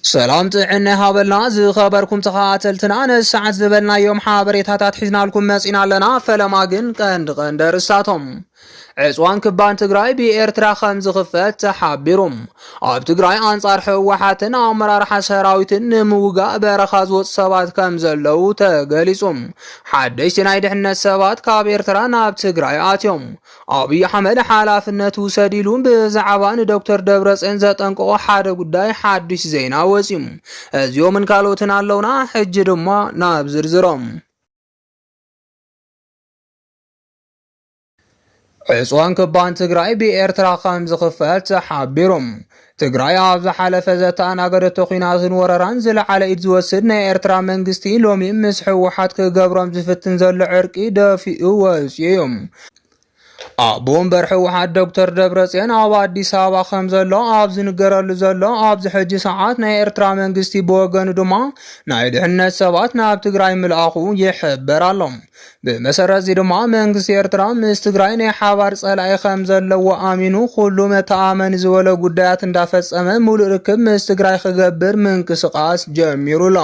ሰላም ጥዕና ይሃበልና ዝኸበርኩም ተኸታተልትና፣ ነዚ ሰዓት ዝበልናዮም ሓበሬታታት ሒዝናልኩም መጺና ኣለና። ፈለማ ግን ቀንዲ ቀንዲ ኣርእስታቶም። ዕጽዋን ክባን ትግራይ ብኤርትራ ከም ዝኽፈት ተሓቢሩ። ኣብ ትግራይ ኣንጻር ህወሓትን ኣመራርሓ ሰራዊትን ንምውጋእ በረኻ ዝወጹ ሰባት ከም ዘለዉ ተገሊጹ። ሓደሽቲ ናይ ድሕነት ሰባት ካብ ኤርትራ ናብ ትግራይ ኣትዮም። ኣብይ ኣሕመድ ሓላፍነት ውሰድ ኢሉ ብዛዕባ ንዶክተር ደብረጽዮን ዘጠንቀቖ ሓደ ጉዳይ ሓድሽ ዜና ወጺኡ። እዚኦምን ካልኦትን ኣለውና። ሕጂ ድማ ናብ ዝርዝሮም። ዕጽዋን ክባን ትግራይ ብኤርትራ ከም ዝኽፈት ተሓቢሩ። ትግራይ ኣብ ዝሓለፈ ዘተኣናገደቶ ኲናትን ወረራን ዝለዓለ ኢድ ዝወስድ ናይ ኤርትራ መንግስቲ፣ ሎሚ ምስ ህወሓት ክገብሮም ዝፍትን ዘሎ ዕርቂ ደፊኡ ወፂኡ እዩ። ኣቦ ወንበር ህወሓት ዶክተር ደብረጽዮን ኣብ ኣዲስ ኣበባ ከም ዘሎ ኣብ ዝንገረሉ ዘሎ ኣብዚ ሕጂ ሰዓት፣ ናይ ኤርትራ መንግስቲ ብወገኑ ድማ ናይ ድሕነት ሰባት ናብ ትግራይ ምልኣኹ ይሕበር ኣሎ። ብመሰረት እዚ ድማ መንግስቲ ኤርትራ ምስ ትግራይ ናይ ሓባር ጸላኢ ከም ዘለዎ ኣሚኑ፣ ኩሉ መተኣመኒ ዝበሎ ጉዳያት እንዳፈጸመ፣ ሙሉእ ርክብ ምስ ትግራይ ክገብር ምንቅስቃስ ጀሚሩ ኣሎ።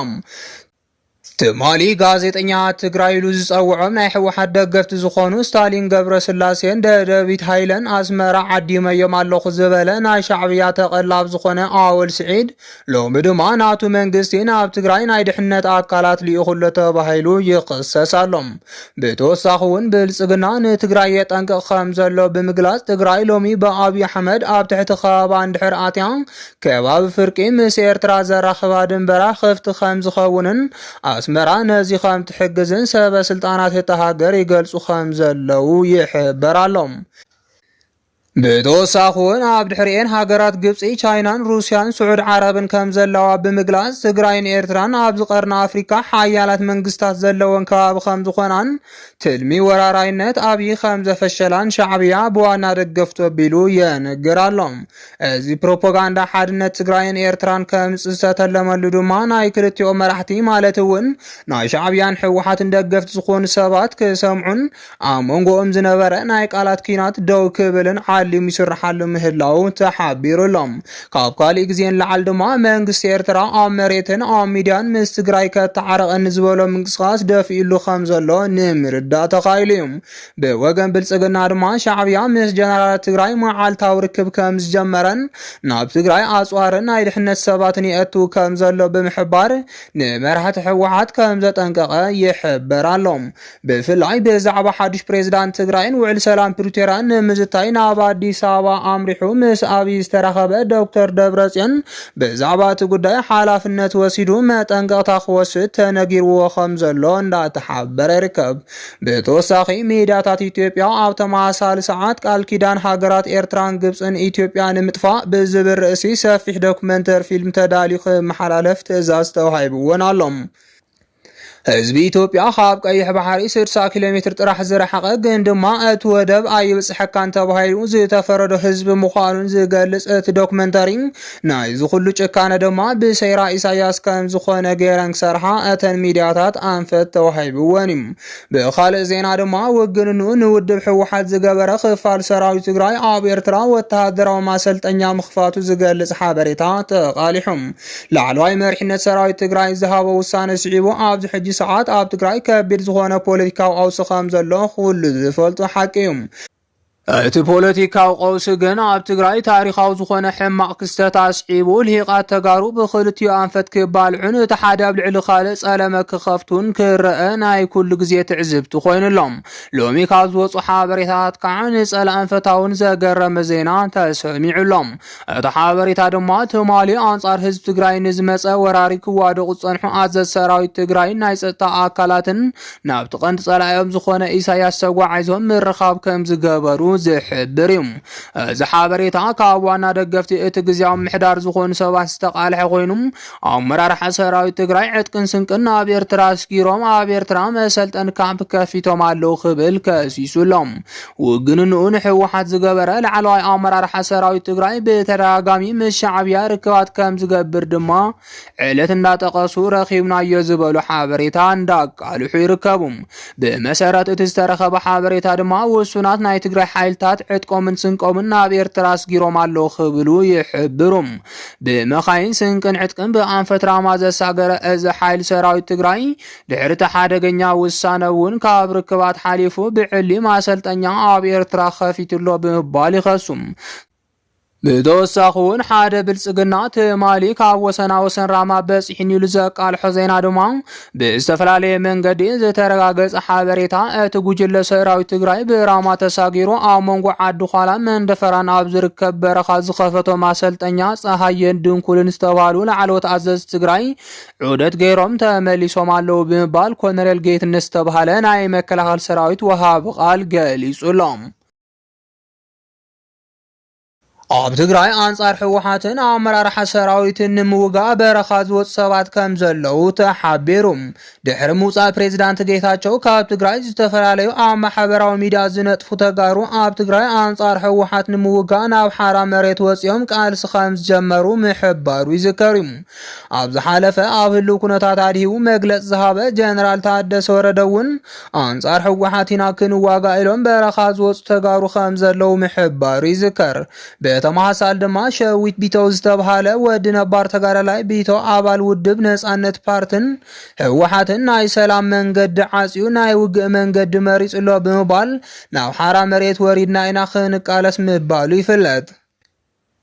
ትማሊ ጋዜጠኛ ትግራይ ኢሉ ዝጸውዖም ናይ ህወሓት ደገፍቲ ዝኾኑ ስታሊን ገብረስላሴን ደደቢት ሃይለን ኣስመራ ዓዲመዮም ኣለኹ ዝበለ ናይ ሻዕብያ ተቐላብ ዝኾነ ኣወል ስዒድ፣ ሎሚ ድማ ናቱ መንግስቲ ናብ ትግራይ ናይ ድሕነት ኣካላት ልኢኹ ኣሎ ተባሂሉ ይኽሰስ ኣሎ። ብተወሳኺ እውን ብልጽግና ንትግራይ የጠንቅቕ ከም ዘሎ ብምግላጽ፣ ትግራይ ሎሚ ብኣብይ ኣሕመድ ኣብ ትሕቲ ከበባ እንድሕር ኣትያ፣ ከባቢ ፍርቂ ምስ ኤርትራ ዘራኽባ ድንበራ ክፍቲ ከም ዝኸውንን ኣስመራ ነዚ ከም ትሕግዝን ሰበ ስልጣናት እታ ሃገር ይገልጹ ከም ዘለዉ ይሕበር ኣሎ። ብተወሳኺ እውን ኣብ ድሕሪኤን ሃገራት ግብጺ፣ ቻይናን ሩስያን ስዑድ ዓረብን ከም ዘለዋ ብምግላጽ፣ ትግራይን ኤርትራን ኣብዚ ቀርኒ ኣፍሪካ ሓያላት መንግስታት ዘለወን ከባቢ ከም ዝኾናን ትልሚ ወራራይነት ኣብይ ከም ዘፈሸላን ሻዕብያ ብዋና ደገፍቱ ኣቢሉ የንግር ኣሎ። እዚ ፕሮፓጋንዳ ሓድነት ትግራይን ኤርትራን ከምጽእ ዝተተለመሉ ድማ ናይ ክልቲኦ መራሕቲ ማለት እውን ናይ ሻዕብያን ህወሓትን ደገፍቲ ዝኾኑ ሰባት ክሰምዑን ኣብ መንጎኦም ዝነበረ ናይ ቃላት ኪናት ደው ክብልን ዓሊሙ ይስርሓሉ ምህላው ተሓቢሩ ኣሎ። ካብ ካሊእ ግዜ ንላዕሊ ድማ መንግስቲ ኤርትራ ኣብ መሬትን ኣብ ሚድያን ምስ ትግራይ ከተዓረቐኒ ዝበሎ ምንቅስቃስ ደፊእሉ ከም ዘሎ ንምርዳእ ተኻኢሉ እዩ። ብወገን ብልጽግና ድማ ሻዕብያ ምስ ጀነራላት ትግራይ መዓልታዊ ርክብ ከም ዝጀመረን ናብ ትግራይ ኣጽዋርን ናይ ድሕነት ሰባትን የእቱ ከም ዘሎ ብምሕባር ንመራሕቲ ህወሓት ከም ዘጠንቀቐ ይሕበር ኣሎ። ብፍላይ ብዛዕባ ሓድሽ ፕሬዝዳንት ትግራይን ውዕል ሰላም ፕሪቶርያን ንምዝታይ ናብ ኣዲስ ኣበባ ኣምሪሑ ምስ ኣብይ ዝተራኸበ ዶክተር ደብረጽዮን ብዛዕባ እቲ ጉዳይ ሓላፍነት ወሲዱ መጠንቀቕታ ክወስድ ተነጊርዎ ከም ዘሎ እንዳተሓበረ ይርከብ። ብተወሳኺ ሚድያታት ኢትዮጵያ ኣብ ተመሳሳሊ ሰዓት ቃል ኪዳን ሃገራት ኤርትራን ግብጽን ኢትዮጵያ ንምጥፋእ ብዝብል ርእሲ ሰፊሕ ዶክመንተሪ ፊልም ተዳልዩ ክመሓላለፍ ትእዛዝ ተዋሂብዎን ኣሎ። ህዝቢ ኢትዮጵያ ካብ ቀይሕ ባሕሪ ስድሳ ኪሎ ሜትር ጥራሕ ዝረሓቐ ግን ድማ እቲ ወደብ ኣይብጽሐካን ተባሂሉ ዝተፈረዶ ህዝቢ ምዃኑን ዝገልጽ እቲ ዶክመንተሪ፣ ናይዚ ኩሉ ጭካነ ድማ ብሰይራ ኢሳያስ ከም ዝኾነ ገይረን ክሰርሓ እተን ሚድያታት ኣንፈት ተዋሂብወን እዩ። ብኻልእ ዜና ድማ ውግንንኡ ንውድብ ህወሓት ዝገበረ ክፋል ሰራዊት ትግራይ ኣብ ኤርትራ ወተሃደራዊ ማሰልጠኛ ምኽፋቱ ዝገልጽ ሓበሬታ ተቓሊሑ። ላዕለዋይ መሪሕነት ሰራዊት ትግራይ ዝሃቦ ውሳነ ስዒቡ ኣብዚ ሕጂ ሰዓት ኣብ ትግራይ ከቢድ ዝኾነ ፖለቲካዊ ቀውሲ ከም ዘሎ ኩሉ ዝፈልጦ ሓቂ እዩ። እቲ ፖለቲካዊ ቀውሲ ግን ኣብ ትግራይ ታሪኻዊ ዝኾነ ሕማቕ ክስተት ኣስዒቡ፣ ልሂቓት ተጋሩ ብኽልቲኡ ኣንፈት ክባልዑን እቲ ሓደ ኣብ ልዕሊ ካልእ ጸለመ ክኸፍቱን ክረአ ናይ ኩሉ ግዜ ትዕዝብቲ ኮይኑሎም። ሎሚ ካብ ዝወጹ ሓበሬታታት ከዓ ንጸላእን ፈታውን ዘገረመ ዜና ተሰሚዑሎም። እቲ ሓበሬታ ድማ ትማሊ ኣንጻር ህዝቢ ትግራይ ንዝመጸ ወራሪ ክዋደቑ ዝጸንሑ ኣዘዝ ሰራዊት ትግራይን ናይ ጸጥታ ኣካላትን ናብቲ ቀንዲ ጸላኢኦም ዝኾነ ኢሳያስ ተጓዒዞም ምርኻብ ከም ዝገበሩ ዝሕብር እዩ። እዚ ሓበሬታ ካብ ዋና ደገፍቲ እቲ ግዜያዊ ምሕዳር ዝኾኑ ሰባት ዝተቓልሐ ኮይኑ፣ ኣመራርሓ ሰራዊት ትግራይ ዕጥቅን ስንቅን ናብ ኤርትራ ኣስጊሮም ኣብ ኤርትራ መሰልጠኒ ካምፕ ከፊቶም ኣለዉ ክብል ከሲሱ ኣሎ። ውግንንኡ ንህወሓት ዝገበረ ላዕለዋይ ኣመራርሓ ሰራዊት ትግራይ ብተደጋጋሚ ምስ ሻዕብያ ርክባት ከም ዝገብር ድማ ዕለት እንዳጠቐሱ ረኺብናዮ ዝበሉ ሓበሬታ እንዳቃልሑ ይርከቡ። ብመሰረት እቲ ዝተረኸበ ሓበሬታ ድማ ውሱናት ናይ ትግራይ ሓይልታት ዕጥቆምን ስንቆምን ናብ ኤርትራ ኣስጊሮም ኣለዉ ክብሉ ይሕብሩ። ብመኻይን ስንቅን ዕጥቅን ብኣንፈት ራማ ዘሳገረ እዚ ሓይሊ ሰራዊት ትግራይ ድሕሪ እቲ ሓደገኛ ውሳነ እውን ካብ ርክባት ሓሊፉ ብዕሊ ማሰልጠኛ ኣብ ኤርትራ ከፊቱ ኣሎ ብምባል ይኸሱ። ብተወሳኺ እውን ሓደ ብልጽግና ትማሊ ካብ ወሰና ወሰን ራማ በጺሕን ኢሉ ዘቃልሖ ዜና ድማ ብዝተፈላለየ መንገዲ ዝተረጋገጸ ሓበሬታ፣ እቲ ጉጅለ ሰራዊት ትግራይ ብራማ ተሳጊሩ ኣብ መንጎ ዓዲ ዃላ መንደፈራን ኣብ ዝርከብ በረኻ ዝኸፈቶ ማሰልጠኛ ጸሃየን ድንኩልን ዝተባህሉ ላዕለዎት ኣዘዝቲ ትግራይ ዑደት ገይሮም ተመሊሶም ኣለዉ ብምባል ኮነሬል ጌትነት ዝተባህለ ናይ መከላኸል ሰራዊት ወሃቢ ቃል ገሊጹ ኣሎ። ኣብ ትግራይ ኣንጻር ህወሓትን ኣመራርሓ ሰራዊትን ንምውጋእ በረኻ ዝወፁ ሰባት ከም ዘለዉ ተሓቢሩ። ድሕሪ ምውፃእ ፕሬዚዳንት ጌታቸው ካብ ትግራይ፣ ዝተፈላለዩ ኣብ ማሕበራዊ ሚድያ ዝነጥፉ ተጋሩ ኣብ ትግራይ ኣንጻር ህወሓት ንምውጋእ ናብ ሓራ መሬት ወፂኦም ቃልሲ ከም ዝጀመሩ ምሕባሩ ይዝከር እዩ። ኣብ ዝሓለፈ ኣብ ህልው ኩነታት ኣድሂቡ መግለፂ ዝሃበ ጀነራል ታደሰ ወረደ እውን ኣንጻር ህወሓት ኢና ክንዋጋእ ኢሎም በረኻ ዝወፁ ተጋሩ ከም ዘለዉ ምሕባሩ ይዝከር። ብተመሳሳሊ ድማ ሸዊት ቢተው ዝተብሃለ ወዲ ነባር ተጋዳላይ ቢተው ኣባል ውድብ ነጻነት ፓርትን ህወሓትን ናይ ሰላም መንገዲ ዓጽዩ ናይ ውግእ መንገዲ መሪጹ ኣሎ ብምባል ናብ ሓራ መሬት ወሪድና ኢና ክንቃለስ ምባሉ ይፍለጥ።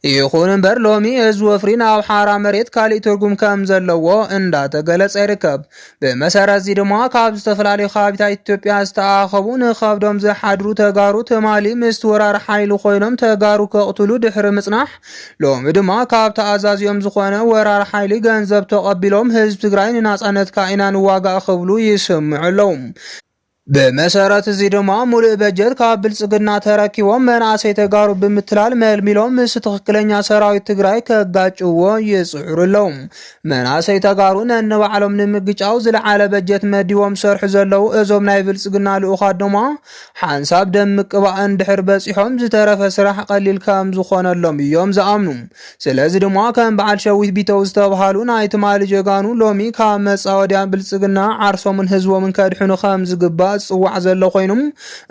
ይኹን እምበር ሎሚ እዚ ወፍሪ ናብ ሓራ መሬት ካሊእ ትርጉም ከም ዘለዎ እንዳተገለጸ ይርከብ። ብመሰረት እዚ ድማ ካብ ዝተፈላለዩ ከባቢታት ኢትዮጵያ ዝተኣኸቡ ንኸብዶም ዝሓድሩ ተጋሩ ትማሊ ምስ ወራር ሓይሊ ኮይኖም ተጋሩ ከቕትሉ ድሕሪ ምጽናሕ፣ ሎሚ ድማ ካብ ተኣዛዚኦም ዝኾነ ወራር ሓይሊ ገንዘብ ተቐቢሎም ህዝቢ ትግራይ ንናጻነትካ ኢና ንዋጋእ ክብሉ ይስምዑ ኣለዉ። ብመሰረት እዚ ድማ ሙሉእ በጀት ካብ ብልጽግና ተረኪቦም መናእሰይ ተጋሩ ብምትላል መልሚሎም ምስ ትኽክለኛ ሰራዊት ትግራይ ከጋጭዎ ይጽዕሩ ኣለዉ። መናእሰይ ተጋሩ ነንባዕሎም ንምግጫው ዝለዓለ በጀት መዲቦም ዝሰርሑ ዘለዉ እዞም ናይ ብልጽግና ልኡኻት ድማ ሓንሳብ ደም ምቅባእ እንድሕር በጺሖም ዝተረፈ ስራሕ ቀሊል ከም ዝኾነሎም እዮም ዝኣምኑ። ስለዚ ድማ ከም በዓል ሸዊት ቢተው ዝተብሃሉ ናይ ትማሊ ጀጋኑ ሎሚ ካብ መጻወድያ ብልጽግና ዓርሶምን ህዝቦምን ከድሕኑ ከም ዝግባእ ዝጽዋዕ ዘሎ ኮይኑ፣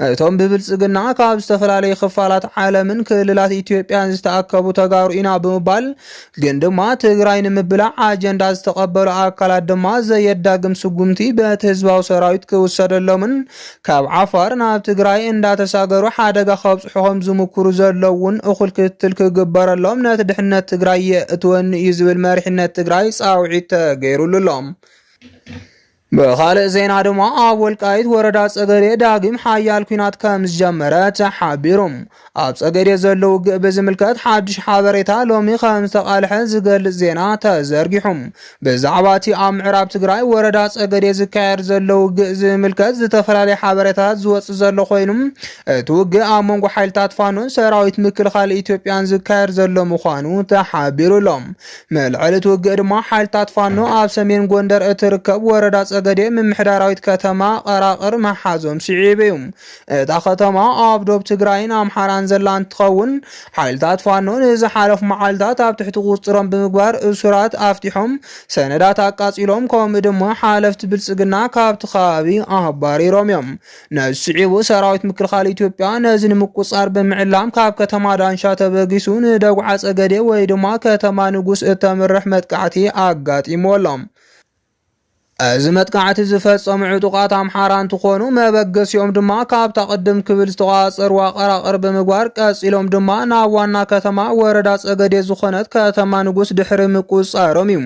እቶም ብብልጽግና ካብ ዝተፈላለዩ ክፋላት ዓለምን ክልላት ኢትዮጵያን ዝተኣከቡ ተጋሩ ኢና ብምባል ግን ድማ ትግራይ ንምብላዕ ኣጀንዳ ዝተቐበሉ ኣካላት ድማ ዘየዳግም ስጉምቲ በቲ ህዝባዊ ሰራዊት ክውሰደሎምን ካብ ዓፋር ናብ ትግራይ እንዳተሳገሩ ሓደጋ ከብፅሑ ከም ዝምክሩ ዘለውን እኹል ክትትል ክግበረሎም ነቲ ድሕነት ትግራይ የእትወኒ እዩ ዝብል መሪሕነት ትግራይ ፃውዒት ተገይሩሉ ኣሎ። ብኻልእ ዜና ድማ ኣብ ወልቃይት ወረዳ ጸገዴ ዳግም ሓያል ኲናት ከም ዝጀመረ ተሓቢሩ። ኣብ ጸገዴ ዘሎ ውግእ ብዝምልከት ሓድሽ ሓበሬታ ሎሚ ከም ዝተቓልሐ ዝገልጽ ዜና ተዘርጊሑ። ብዛዕባ እቲ ኣብ ምዕራብ ትግራይ ወረዳ ጸገዴ ዝካየድ ዘሎ ውግእ ዝምልከት ዝተፈላለየ ሓበሬታት ዝወጽእ ዘሎ ኮይኑ፣ እቲ ውግእ ኣብ መንጎ ሓይልታት ፋኖን ሰራዊት ምክልኻል ኢትዮጵያን ዝካየድ ዘሎ ምዃኑ ተሓቢሩ ኣሎ። መልዕሊ እቲ ውግእ ድማ ሓይልታት ፋኖ ኣብ ሰሜን ጎንደር እትርከብ ወረዳ ጸገዴ ምምሕዳራዊት ከተማ ቀራቕር መሓዞም ስዒቡ እዩ። እታ ከተማ ኣብ ዶብ ትግራይን ኣምሓራን ዘላ እንትኸውን፣ ሓይልታት ፋኖ ንዝሓለፉ መዓልታት ኣብ ትሕቲ ቁፅጥሮም ብምግባር እሱራት ኣፍቲሖም፣ ሰነዳት ኣቃፂሎም፣ ከምኡ ድማ ሓለፍቲ ብልጽግና ካብቲ ከባቢ ኣባሪሮም እዮም። ነዚ ስዒቡ ሰራዊት ምክልኻል ኢትዮጵያ ነዚ ንምቁጻር ብምዕላም ካብ ከተማ ዳንሻ ተበጊሱ ንደጉዓ ጸገዴ ወይ ድማ ከተማ ንጉስ እተምርሕ መጥቃዕቲ ኣጋጢምዎ ኣሎ። እዚ መጥቃዕቲ ዝፈጸሙ ዕጡቓት ኣምሓራ እንትኾኑ፣ መበገሲኦም ድማ ካብታ ቅድም ክብል ዝተቋጸርዋ ቀራቕር ብምግባር፣ ቀጺሎም ድማ ናብ ዋና ከተማ ወረዳ ጸገዴ ዝኾነት ከተማ ንጉስ ድሕሪ ምቁጻሮም እዩ።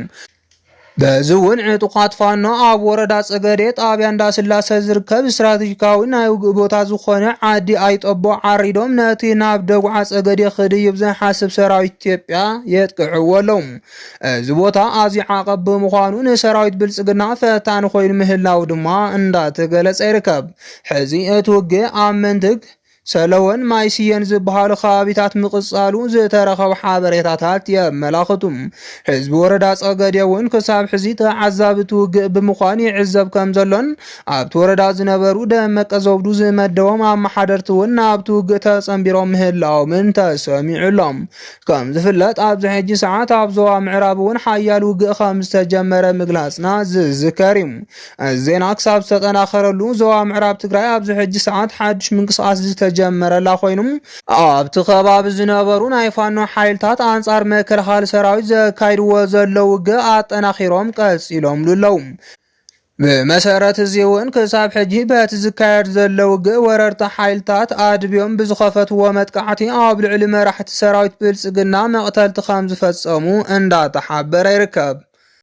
በዚ እውን ዕጡቓት ፋኖ ኣብ ወረዳ ጸገዴ ጣብያ እንዳስላሰ ዝርከብ ስትራቴጂካዊ ናይ ውግእ ቦታ ዝኾነ ዓዲ ኣይጠቦ ዓሪዶም ነቲ ናብ ደጉዓ ጸገዴ ክድይብ ዝሓስብ ሰራዊት ኢትዮጵያ የጥቅዕዎ ኣለዉ። እዚ ቦታ ኣዝዩ ዓቐብ ብምዃኑ ንሰራዊት ብልጽግና ፈታኒ ኮይኑ ምህላው ድማ እንዳተገለጸ ይርከብ። ሕዚ እቲ ውግእ ኣብ መንትግ ሰለወን ማይ ስየን ዝበሃሉ ከባቢታት ምቕጻሉ ዝተረኸቡ ሓበሬታታት የመላኽቱ። ህዝቢ ወረዳ ጸገዴ እውን ክሳብ ሕዚ ተዓዛቢ እቲ ውግእ ብምዃን ይዕዘብ ከም ዘሎን ኣብቲ ወረዳ ዝነበሩ ደመቀ ዘውዱ ዝመደቦም ኣመሓደርቲ እውን ናብቲ ውግእ ተጸንቢሮም ምህላዎምን ተሰሚዑ ኣሎ። ከም ዝፍለጥ ኣብዚ ሕጂ ሰዓት ኣብ ዞባ ምዕራብ እውን ሓያል ውግእ ከም ዝተጀመረ ምግላጽና ዝዝከር እዩ። እዚ ዜና ክሳብ ዝተጠናኸረሉ ዞባ ምዕራብ ትግራይ ኣብዚ ሕጂ ሰዓት ሓድሽ ምንቅስቃስ ዝተጀ ጀመረላ ኮይኑ፣ ኣብቲ ከባቢ ዝነበሩ ናይ ፋኖ ሓይልታት ኣንጻር መከላኸሊ ሰራዊት ዘካይድዎ ዘለዉ ውግእ ኣጠናኺሮም ቀጺሎምሉ ኣለዉ። ብመሰረት እዚ እውን ክሳብ ሕጂ በቲ ዝካየድ ዘሎ ውግእ ወረርቲ ሓይልታት ኣድብዮም ብዝኸፈትዎ መጥቃዕቲ ኣብ ልዕሊ መራሕቲ ሰራዊት ብልጽግና መቕተልቲ ከም ዝፈጸሙ እንዳተሓበረ ይርከብ።